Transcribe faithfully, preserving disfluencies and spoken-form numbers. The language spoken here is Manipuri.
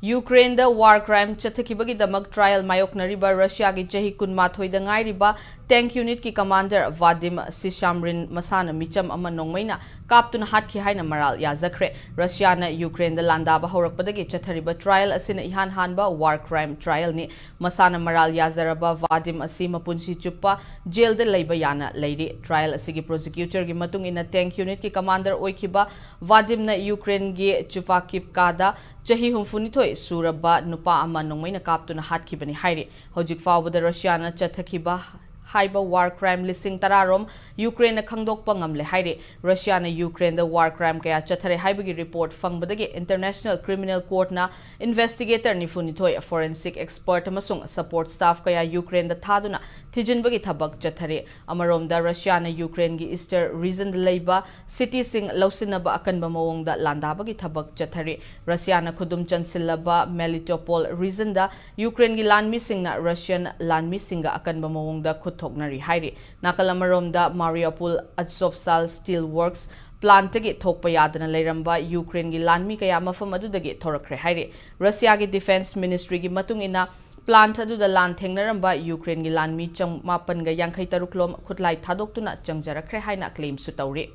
ꯌꯨꯀ꯭ꯔꯦꯟꯗ ꯋꯥꯔ ꯀ꯭ꯔꯥꯏꯝ ꯆꯠꯊꯈꯤꯕꯒꯤꯗꯃꯛ ꯇ꯭ꯔꯥꯏꯌꯦꯜ ꯃꯥꯌꯣꯛꯅꯔꯤꯕ ꯔꯁꯤꯌꯥꯒꯤ ꯆꯍꯤ ꯀꯨꯟꯃꯥꯊꯣꯏꯗ ꯉꯥꯏꯔꯤꯕ ꯇꯦꯡꯛ ꯌꯨꯅꯤꯠꯀꯤ ꯀꯃꯥꯟꯗꯔ ꯚꯥꯗꯤꯝ ꯁꯤꯁꯥꯝꯔꯤꯟ ꯃꯁꯥꯅ ꯃꯤꯆꯝ ꯑꯃ ꯅꯣꯡꯃꯩꯅ ꯀꯥꯞꯇꯨꯅ ꯍꯥꯠꯈꯤ ꯍꯥꯏꯅ ꯃꯔꯥꯜ ꯌꯥꯖꯈ꯭ꯔꯦ꯫ ꯔꯁꯤꯌꯥꯅ ꯌꯨꯀ꯭ꯔꯦꯟꯗ ꯂꯥꯟꯗꯥꯕ ꯍꯧꯔꯛꯄꯗꯒꯤ ꯆꯠꯊꯔꯤꯕ ꯇ꯭ꯔꯥꯏꯌꯦꯜ ꯑꯁꯤꯅ ꯏꯍꯥꯟ ꯍꯥꯟꯕ ꯋꯥꯔ ꯀ꯭ꯔꯥꯏꯝ ꯇ꯭ꯔꯥꯏꯌꯦꯜꯅꯤ꯫ ꯃꯁꯥꯅ ꯃꯔꯥꯜ ꯌꯥꯖꯔꯕ ꯚꯥꯗꯤꯝ ꯑꯁꯤ ꯃꯄꯨꯟꯁꯤ ꯆꯨꯞꯄ ꯖꯦꯜꯗ ꯂꯩꯕ ꯌꯥꯅ ꯂꯩꯔꯤ꯫ ꯇ꯭ꯔꯥꯏꯌꯦꯜ ꯑꯁꯤꯒꯤ ꯄ꯭ꯔꯣꯁꯤꯀ꯭ꯌꯨꯇꯔꯒꯤ ꯃꯇꯨꯡ ꯏꯟꯅ ꯇꯦꯡꯛ ꯌꯨꯅꯤꯠꯀꯤ ꯀꯃꯥꯟꯗꯔ ꯑꯣꯏꯈꯤꯕ ꯚꯥꯗꯤꯝꯅ ꯌꯨꯀ꯭ꯔꯦꯟꯒꯤ ꯆꯨꯚꯥꯀꯤꯞꯀꯥꯗ ꯆꯍꯤ ꯍꯨꯝꯐꯨꯅꯤꯊꯣꯏ ꯁꯨꯔꯕ ꯅꯨꯄꯥ ꯑꯃ ꯅꯣꯡꯃꯩꯅ ꯀꯥꯞꯇꯨꯅ ꯍꯥꯠꯈꯤꯕꯅꯤ ꯍꯥꯏꯔꯤ꯫ ꯍꯧꯖꯤꯛ ꯐꯥꯎꯕꯗ ꯔꯁꯤꯌꯥꯅ ꯆꯠꯊꯈꯤꯕ ꯍꯥꯏꯕ ꯋꯥꯔ ꯀ꯭ꯔꯥꯏꯝ ꯂꯤꯁꯤꯡ ꯇꯔꯥ ꯔꯣꯝ ꯌꯨꯀ꯭ꯔꯦꯟꯅ ꯈꯪꯗꯣꯛꯄ ꯉꯝꯂꯦ ꯍꯥꯏꯔꯤ꯫ ꯔꯁꯤꯌꯥꯅ ꯌꯨꯀ꯭ꯔꯦꯟꯗ ꯋꯥꯔ ꯀ꯭ꯔꯥꯏꯝ ꯀꯌꯥ ꯆꯠꯊꯔꯦ ꯍꯥꯏꯕꯒꯤ ꯔꯤꯄꯣꯔꯠ ꯐꯪꯕꯗꯒꯤ ꯏꯟꯇꯔꯅꯦꯁꯅꯦꯜ ꯀ꯭ꯔꯤꯃꯤꯅꯦꯜ ꯀꯣꯔꯠꯅ ꯏꯟꯚꯦꯁꯇꯤꯒꯦꯇꯔ ꯅꯤꯐꯨꯅꯤꯊꯣꯏ, ꯐꯣꯔꯦꯟꯁꯤꯛ ꯑꯦꯛꯁꯄꯔꯠ ꯑꯃꯁꯨꯡ ꯁꯄꯣꯔꯠ ꯁ꯭ꯇꯥꯐ ꯀꯌꯥ ꯌꯨꯀ꯭ꯔꯦꯟꯗ ꯊꯥꯗꯨꯅ ꯊꯤꯖꯤꯟꯕꯒꯤ ꯊꯕꯛ ꯆꯠꯊꯔꯤ꯫ ꯑꯃꯔꯣꯝꯗ, ꯔꯁꯤꯌꯥꯅ ꯌꯨꯀ꯭ꯔꯦꯟꯒꯤ ꯏꯁꯇꯔ ꯔꯤꯖꯟꯗ ꯂꯩꯕ ꯁꯤꯇꯤꯁꯤꯡ ꯂꯧꯁꯤꯟꯅꯕ ꯑꯀꯟꯕ ꯃꯑꯣꯡꯗ ꯂꯥꯟꯗꯥꯕꯒꯤ ꯊꯕꯛ ꯆꯠꯊꯔꯤ꯫ ꯔꯁꯤꯌꯥꯅ ꯈꯨꯗꯨꯝ ꯆꯟꯁꯤꯜꯂꯕ ꯃꯦꯂꯤꯇꯣꯄꯣꯜ ꯔꯤꯖꯟꯗ ꯌꯨꯀ꯭ꯔꯦꯟꯒꯤ ꯂꯥꯟꯃꯤꯁꯤꯡꯅ ꯔꯁꯤꯌꯟ ꯂꯥꯟꯃꯤꯁꯤꯡꯒ ꯑꯀꯟꯕ ꯃꯑꯣꯡꯗ ꯈꯨꯠ ꯊꯣꯛꯅꯔꯤ ꯍꯥꯏꯔꯤ꯫ ꯅꯥꯀꯜ ꯑꯃꯔꯣꯝꯗ, ꯃꯥꯔꯤꯌꯥꯄꯨꯜ ꯑꯠꯁꯣꯞꯁꯥꯜ ꯁ꯭ꯇꯤꯜ ꯋꯔꯛꯁ ꯄ꯭ꯂꯥꯟꯠꯇꯒꯤ ꯊꯣꯛꯄ ꯌꯥꯗꯅ ꯂꯩꯔꯝꯕ ꯌꯨꯀ꯭ꯔꯦꯟꯒꯤ ꯂꯥꯟꯃꯤ ꯀꯌꯥ ꯃꯐꯝ ꯑꯗꯨꯗꯒꯤ ꯊꯣꯔꯛꯈ꯭ꯔꯦ ꯍꯥꯏꯔꯤ꯫ ꯔꯁꯤꯌꯥꯒꯤ ꯗꯤꯐꯦꯟꯁ ꯃꯤꯅꯤꯁꯇ꯭ꯔꯤꯒꯤ ꯃꯇꯨꯡ ꯏꯟꯅ, ꯄ꯭ꯂꯥꯟꯠ ꯑꯗꯨꯗ ꯂꯥꯟ ꯊꯦꯡꯅꯔꯝꯕ ꯌꯨꯀ꯭ꯔꯦꯟꯒꯤ ꯂꯥꯟꯃꯤ ꯆꯃꯥꯄꯟꯒ ꯌꯥꯡꯈꯩ ꯇꯔꯨꯛ ꯂꯣꯝ ꯈꯨꯠꯂꯥꯏ ꯊꯥꯗꯣꯛꯇꯨꯅ ꯆꯪꯖꯔꯛꯈ꯭ꯔꯦ ꯍꯥꯏꯅ ꯀ꯭ꯂꯦꯝꯁꯨ ꯇꯧꯔꯤ꯫